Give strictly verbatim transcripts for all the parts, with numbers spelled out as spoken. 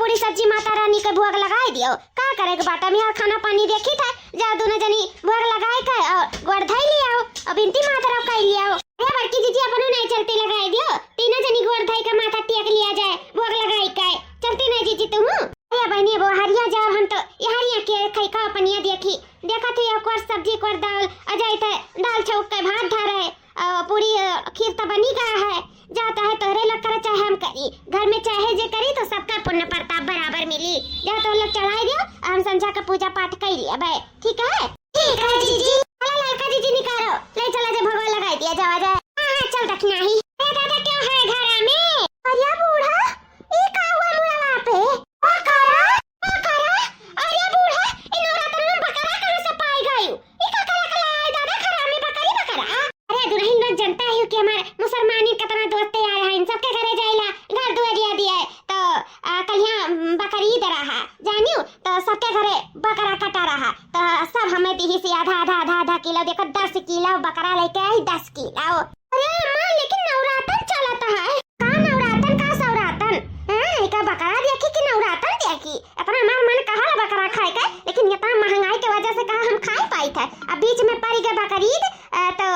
पूरी सब्जी माता रानी के भोग लगाए दियो। का करे के बाटे, हम यार खाना पानी देखी था, जाओ दोनों जनी भोग लगाए के और गोड़ धई लियाओ और बिनती माता रानी कई लियाओ। अरे बड़की जीजी अपनो नहीं चलती लगाए दियो, तीनों जनी गोड़ धई के माथा टेक लिया जाए, भोग लगाए के। चलती नहीं जीजी तू? अरे बहनी, अब हरिया जाओ, हम तो ये हरिया के खई का पनिया देखी, देखा थी एक और सब्जी, एक और दाल, अजय थे दाल छौंक के भात धरे, अ, पूरी, अ, खीर तो बनी गया है, जाता है तोहरे लोग करे चाहे हम करी, घर में चाहे जे करी तो सबका पुण्य प्रताप बराबर मिली। जा तो लोग चढ़ाई दियो, हम संझा का पूजा पाठ कर लिया बे, ठीक है? ठीक है जीजी। चला लड़का जीजी निकालो, ले चला जे भगवान लगाई दिया जावा जाए। हाँ, हाँ, चल दखिना ही। ए दादा, क्यों है घरा में? अरे बूढ़ा, ई का हुआ मुड़वा पे? का करा? का करा? अरे बूढ़ा, ई नवरात्र में बकरा कहाँ से पाई गयू? ई का करा कला आई दादा, घरा में बकरी बकरा? अरे दुल्हन लोग, जनता है कि हमारे मुसलमानी कितना दोस्त यार हैं, इन सबके घरे जाइला, घर दुआरिया दिए, तो, आ, कलिया, उम, बकरी दे रहा, जानियो, तो सबके घरे बकरा कटा रहा, तो सब हमें दिही से आधा, आधा, आधा, आधा किलो, देखो, दस किलो बकरा लेके आई, दस किलो। अरे अम्मा, लेकिन नवरातन चलत है। का नवरातन, का सौरातन? हैं, एका बकरा देखी कि नवरातन देखी? इतना हमार मन कहा बकरा खाए के, लेकिन इतना महंगाई के वजह से कहा हम खाए पाई थे। अब बीच में पड़ गए बकरीद, अ, तो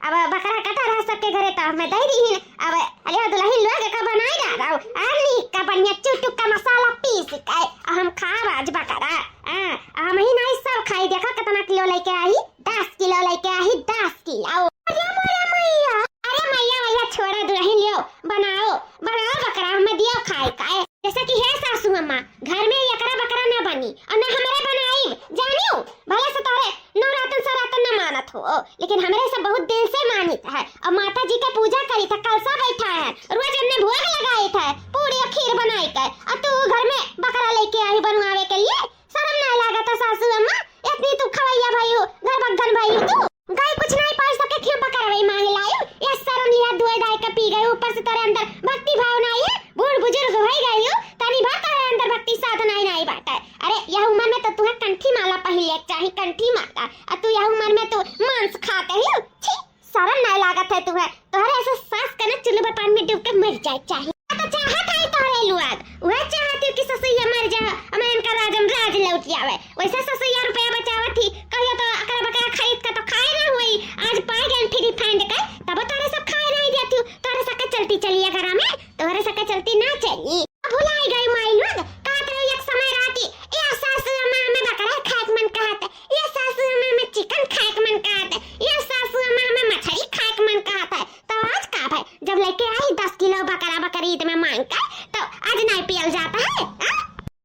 अब बकरा कटा रहा सबके घरे, तो हमें दे दी। अब अरे दुल्हन लोग का बनाई रहा, और आनी का बढ़िया चुटुक का मसाला पीस के, और हम खाब आज बकरा। हाँ, हम ही नहीं सब खाई। देखो कितना किलो लेके आई, दस किलो लेके आई, दस किलो। अरे मोरे मैया, अरे मैया, मैया छोड़ा दुल्हन लियो, बनाओ, बनाओ बकरा, हमें दियो खाए का। जैसे कि हे सासू अम्मा, घर में एकरा बकरा ना बनी और ना हमरे बनाई, जानियो। भले से तोरे नवरातन सरातन ना मानत हो, लेकिन हमरे सब बहुत दिन से मानित है और माता जी के पूजा करी था, कलसा बैठा है, रोज अन्ने भोग लगाई था, पूरी और खीर बनाई के, और तू घर में बकरा लेके आई बनवावे के लिए। शर्म ना लागत है सासू अम्मा? इतनी तू खवैया भई हो, घर बग्घन भई हो तू। गाय कुछ नहीं पाई सके, क्यों बकरवे मांग लायो? ये शर्म लिया दुए दाई का पी गए, ऊपर से तोरे अंदर भक्ति भाव नहीं है, बूढ़ बुजुर्ग हो गई हो, तनी भर तोरे अंदर भक्ति साधना ही नहीं बाटे। अरे यह उम्र में तो तुहे कंठी माला पहन ले चाही, कंठी माला, और तू यह उम्र में तू मांस खाते ही हो। छी, शर्म नहीं लागत है तुहे? तोहरे ऐसे सास के ना चूल्हे पर पानी में डूब के मर जाए चाही। आ तो चाहत है तोहरे लोग, वह चाहत हो कि ससुइया मर जा, हमें इनका राज हम राज लौट आवे। वैसे ससुइया रुपया बचावत थी, कहियो तो अकरा बकरा खरीद के तो खाए ना हुई। आज पाए गए फ्री फंड के, तब तोहरे सब खाए नहीं देती हो। तोहरे सबके चलती चलिए घरा में, तोहरे सबके चलती ना चली। भुलाई गई माई लोग, कहत रही एक समय रहा कि ये सासू अम्मा हमें बकरा खाए के मन कहत है, ये सासू अम्मा हमें चिकन खाए के मन कहत है, ये सासू अम्मा हमें मछली खाए के मन कहत है। तो आज का भाई, जब लेके आई दस किलो बकरा बकरीद में मांग के, तो आज नहीं पियल जाता है, हाँ?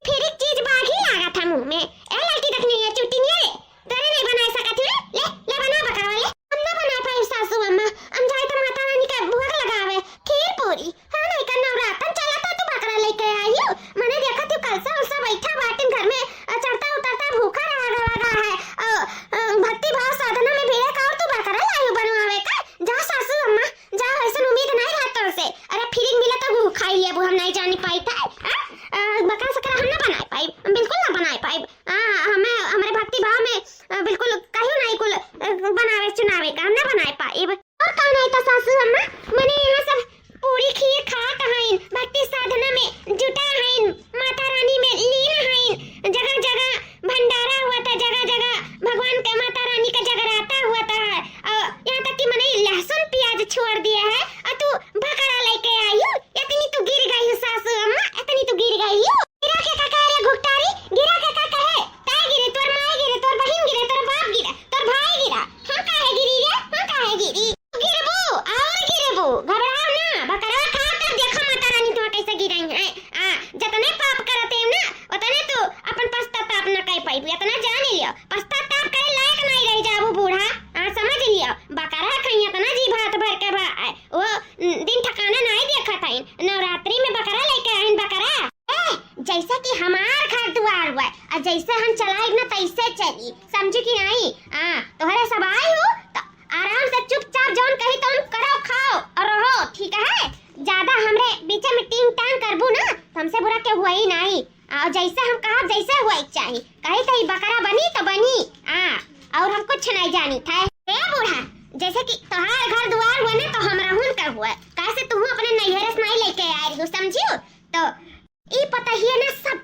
फिर एक चीज बागी लागत है मुंह में। ए लड़की देखनी है, चुटिनिया रे, तोरे नहीं बनाए सकत ही रे, ले, ले बना बकरा ले। हम ना बनाए पाई सासू अम्मा, हम जाए तो माता रानी का भोग लगावे, खीर पूरी। हाँ, नहीं कर नवरातन चला था, तू बकरा लेके आई हो। मने देखा तू कलसा उलसा बैठा बाटिन घर में, अ, चढ़ता उतरता भूखा रहा, रहा, रहा है। अ, अ, भक्ति भाव साधना में भिड़े का और तू बकरा लाई हो बनवावे का? जा सासू अम्मा, जा, ऐसन उम्मीद नहीं रहा तोर से। अरे फ्री मिला तो वो खाई लिया, वो हम नहीं जानी पाई था। हाँ? अ, बकरा सकरा हम ना बनाए पाई, हम बिल्कुल ना बनाए पाई। हाँ, हमें, हमारे भक्ति भाव में, अ, बिल्कुल कहियो नहीं कुल, अ, बनावे चुनावे का हम ना बनाए पाई। और कौन है तो सासू अम्मा, मने यहाँ सब पूरी खीर खात हईन, भक्ति साधना में जुटा हईन, माता रानी में लीन हईन। जगह जगह भंडारा हुआ था, जगह जगह भगवान का, माता रानी का जगराता हुआ था। और यहाँ तक कि मने लहसुन प्याज छोड़ दिया है, और तू बकरा लेके आई हो। इतनी तू गिर गई हो सासू अम्मा, इतनी तू गिर गई हो। गिरा के का कहे रे घुघटारी, गिरा के का कहे? तै गिरे, तोर माई गिरे, तोर बहिन गिरे, तोर बाप गिरे, तोर भाई गिरा। हम काहे गिरी रे, हम काहे गिरी? गिरबू, और गिरबू, घबराओ ना, बकरवा खाओ तब देखो माता रानी तुहा कैसे गिराई है। आ, जतने पाप करते हो ना, उतने तो अपन पश्चाताप ना कर पाइबू, इतना जान लियो। पश्चाताप करे लायक नहीं रह जाबू बूढ़ा, आ, समझ लियो। बकरा खाई इतना जी भात भर के भा-, वो दिन ठिकाना नहीं देखत है, नवरात्रि में बकरा लेके आइन बकरा। ए, जैसा कि हमार घर दुआर हुआ है, और जैसे हम चलाइब ना तैसे चली, समझू कि नहीं? हाँ, तोहरे सब आई हो तो आराम से चुपचाप जौन कही तौन करो, खाओ और रहो, ठीक है? ज्यादा हमरे बीचे में टींग टांग करबू ना तो हमसे बुरा केहू हुआ ही नहीं। और जैसे हम कहा जैसे हुआ ही चाही, कही तो ई बकरा बनी तो बनी, हाँ, और हम कुछ नहीं जानी था। ए बूढ़ा, जैसे कि तोहार घर दुआर हुआ ना तो हमरा हुन का हुआ, कैसे तू अपने नैहरे से नहीं लेके आ रही हो, समझियो? तो ई पतहिया ना सब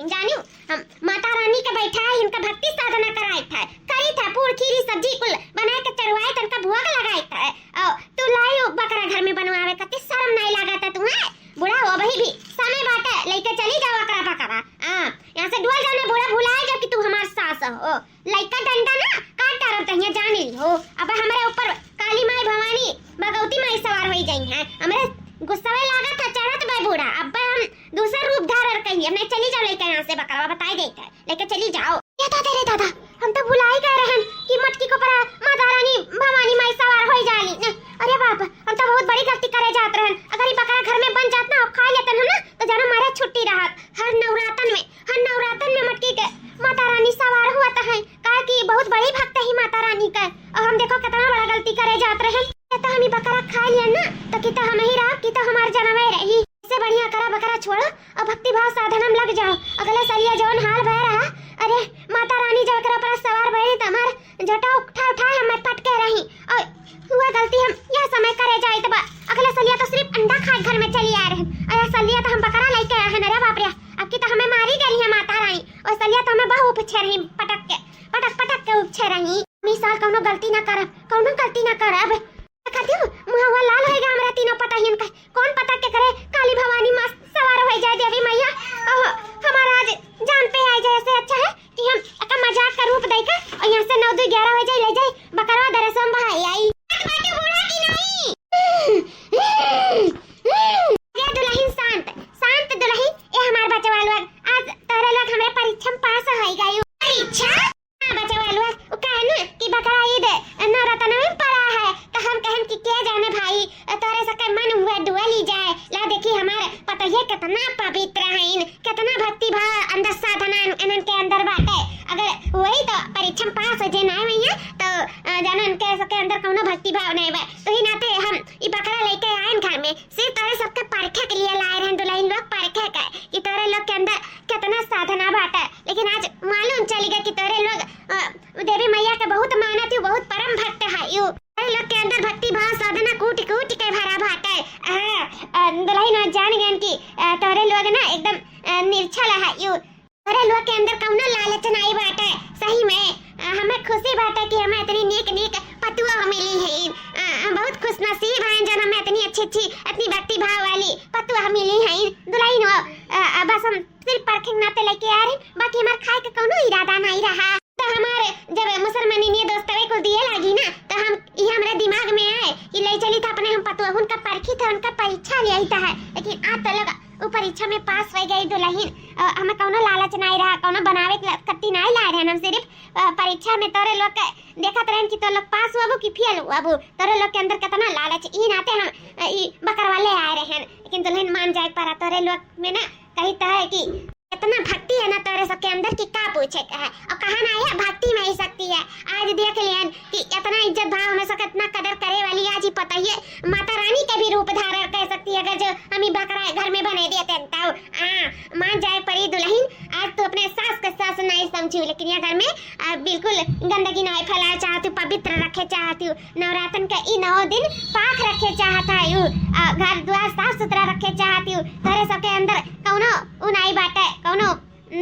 जानियो, हम माता रानी के बैठाए, इनका भक्ति साधना कराइत है, करीत है, पूड़ खीरी सब्जी कुल बनाए के चढ़वाइत, इनका भोग लगाइत है। और तू लायो बकरा घर में बनवावे खातिर, शर्म नाहीं लागत है तुम्हें? बूढ़ा हो, अबही भी समय बाटे, लइके चली जाओ अकरा बकरा। हाँ, यहाँ से डोल जाओ ना बूढ़ा, भुलाए जाओ कि तू हमार सास हो। लइका डंडा ना काट डारब तहिया जान ली हो। अब हमरे ऊपर काली माई भवानी भगवती माई सवार होई जाई हैं। हमरे गुस्सवे लागत है चढ़त बे बूढ़ा। अब हम दूसर रूप धारण कही, अब नहीं चली जाओ लइका यहाँ से बकरा बताए देइत है। लइके चली जाओ। ये दादा रे दादा, हम तो भुलाई गए रहन कि मटकी को परा माता रानी भवानी माई सवार होई जाली ने। अरे बाप, हम तो बहुत बड़ी गलती करे जात रहन। अगर ये बकरा घर में बन जात ना, खा लेतन हम ना, तो जानो मारे छुट्टी रहत। हर नवरातन में, हर नवरातन में मटकी के माता रानी सवार हुआ तो है, काहे कि बहुत बड़ी भक्त ही माता रानी के। और हम देखो कितना बड़ा गलती करे जात रहन। ये तो हम ही बकरा खा लिया ना, तो कि तो हम ही रहा, कि तो हमार जनमे रही। इससे बढ़िया करा बकरा छोड़ो और भक्ति भाव साधना में लग जाओ। अगले सलिया जौन हाल भय रहा, अरे माता रानी जब एकरा पर सवार भय तो हमार झोटा उठा उठा हमें पटके रही। और हुआ गलती हम यह समय करे जाइत बा। अगले सलिया तो सिर्फ अंडा खाए घर में चली आ रहे, और यह सलिया तो हम बकरा लेके आए हैं। अरे बाप रे, अब की तो हमें मारी गई है माता रानी। और सलिया तो हमें बहु उपछे रही, पटक के, पटक पटक के उपछे रही। हम इस साल कौनो गलती ना करब, कौनो गलती ना करब। देखा दियो, मुँह हुआ लाल होएगा हमरा तीनों पतहियन का। कौन पता के करे काली भवानी माँ सवार हो जाए देवी मैया। और हमारा आज जान पे आ जाए, से अच्छा है कि हम एका मजाक का रूप दे के और यहाँ से नौ दो ग्यारह हो जाए, ले जाए बकरवा दरसम भाई आई। बात बाटे बूढ़ा की नहीं। ये दुल्हन शांत, शांत दुल्हन, ये हमार बचवा लोग, आज तोरे लोग हमरे परीक्षा में पास हो गई। परीक्षा? हाँ, बचवा लोग, वो कहे ना कि बकरा ईद नवरतन में पड़ा है, तो हम कहन कि के जाने भाई, तोरे सके मन हुए डुअली जाए। ला देखी हमार पतोहिया कितना पवित्र हईन, कितना भक्ति भाव अंदर साधना इन-, इनन के अंदर बाटे। अगर वही तो परीक्षा में पास हो जे ना हुई है, तो, अ, जानो इनके सके अंदर कौनो भक्ति भाव नहीं बा। तो ही नाते हम ई बकरा लेके आयन घर में, सिर्फ तोरे सबके परखे के लिए लाए रहन दुल्हन लोग, परखे के कि तोरे लोग के अंदर कितना साधना बाटे। लेकिन आज मालूम चली गया कि तोरे लोग, अ, देवी मैया के बहुत मानत यू, बहुत परम भक्त है यू। तोरे लोग के अंदर भक्ति भाव साधना कूट कूट के भरा बाटे। हाँ, अ, दुल्हन आज जान गयन कि, अ, तोरे लोग ना एकदम, अ, निर्छल है यू। तोरे लोग के अंदर कौनो लालच नाई बाटे। सही में, अ, हमें खुशी बाटे कि हमें इतनी नीक नीक पतुआ मिली है। अ, हम बहुत खुशनसीब हैं जन हमें इतनी अच्छी अच्छी, इतनी भक्ति भाव वाली पतुआ मिली है। दुल्हन हो, अ, अ, बस हम सिर्फ परखे के नाते लेके आ रहे, बाकी हमार खाए के कौनो इरादा नाई रहा। तो हमार जब मुसलमानी ने दोस्तवे कुल दिए लागी ना, तो हम, ये हमरे दिमाग में आए कि ले चली था अपने हम पतुआ, उनका परखी था, उनका परीक्षा लिया ही था है। लेकिन आज तो लोग वो परीक्षा में पास हो गई दुल्हन, अ, हमें कौनो लालच नाई रहा, कौनो बनावे के कत्ती नाई ला रहे। हम सिर्फ, अ, परीक्षा में तोरे लोग के देखत रहन कि तो लोग पास हुआ कि फेल हुआ, तोरे लोग के अंदर कितना लालच। ई नाते हम, अ, ई बकरवा ले आए रहन, लेकिन दुल्हन मान जाए परा तोरे लोग में ना कही तो है कि इतना भक्ति है ना तोरे सबके अंदर कि का पूछे के है। और कहा ना है, भक्ति में ही शक्ति है। आज देख लियन कि इतना इज्जत भाव में सबके इतना कदर करे वाली, आज ही पता ही है, माता रानी के भी रूप धारण कर सकती है। अगर जो हम ही बकरा घर में बने देते हैं तब, हाँ, मान जाए परी दुल्हन, आज तू अपने सास के सास नहीं समझू, लेकिन ये घर में, आ, बिल्कुल गंदगी नहीं फैलाए चाहती, पवित्र रखे चाहती हूँ। नवरातन के ई नौ दिन पाक रखे चाहत है यू, आ, घर द्वार साफ सुथरा रखे चाहत यू। तोरे सबके अंदर कौनो उ नाई बाटे, कौनो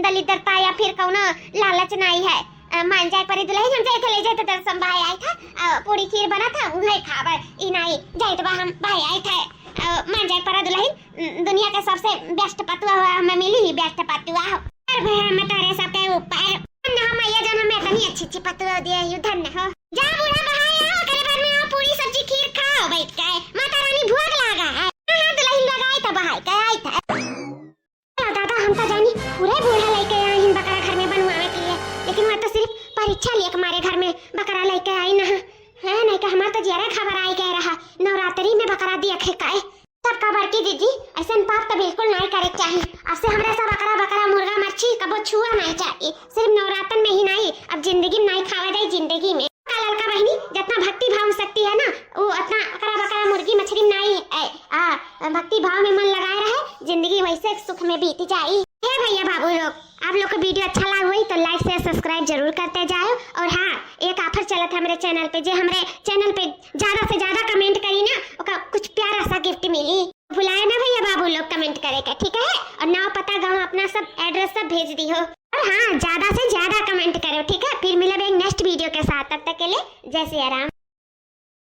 दलिद्रता या फिर कौनो लालच नाई है। आ, मान जाए परी दुल्हन, हम जाए थे ले जाए थे दरसम भाई आई था, आ, पूरी खीर बना था, उहे खावे। ई नाई जाए तो हम भाई आई थे, आ, मान जाए परा दुल्हन, दुनिया के सबसे बेस्ट पतुआ हुआ हमें मिली ही बेस्ट पतुआ हो। अरे भाई, हमें तोरे सबके ऊपर धन्य हो मैया, जन हमें इतनी अच्छी अच्छी पतुआ दिए यू, धन्य हो। जा बूढ़ा बहाए आओ, ओकरे बाद में आओ, पूरी सब्जी खीर खाओ बैठ के। माता रानी भोग लागा है। हाँ, हाँ, दुल्हन लगाई तो बहाई के आई था। अरे दादा, हम तो जानी पूरे बूढ़ा लेके आए हैं बकरा घर में बनवावे के लिए, लेकिन वह तो सिर्फ परीक्षा लिए हमारे घर में बकरा लेके आई ना। है नहीं कि हमार तो जियरा खबर आई गए रहा, नवरात्रि में बकरा दिया खे काए। सबका बड़की दीदी, ऐसन पाप तो बिल्कुल नाई करे के चाही। अब से हमरा सब अकरा बकरा, मुर्गा, मच्छी कबो छुआ नाई चाही। सिर्फ नवरातन में ही नाई, अब जिंदगी में नाई खावा जाए, जिंदगी में। का ललका बहिनी, जितना भक्ति भाव में शक्ति है ना, वो उतना अकरा बकरा, मुर्गी, मछली में नाई, ए, आ, भक्ति भाव में मन लगाए रहे, जिंदगी वैसे सुख में बीत जाई। हे भैया बाबू लोग, आप लोग को video अच्छा लगा होई तो like, share, subscribe जरूर करते जाओ। और हाँ, एक offer चलत है हमरे channel पे, जे हमरे channel पे ज्यादा से ज्यादा comment करी ना, ओका कुछ प्यारा सा gift मिली। भुलाए ना भैया बाबू लोग comment करे। ठीक है? और नाव, पता, गाँव अपना सब address सब भेज दिहो। और हाँ, ज्यादा से ज्यादा comment करो, ठीक है? फिर मिलब एक next video के साथ, तब तक के लिए जय सिया राम।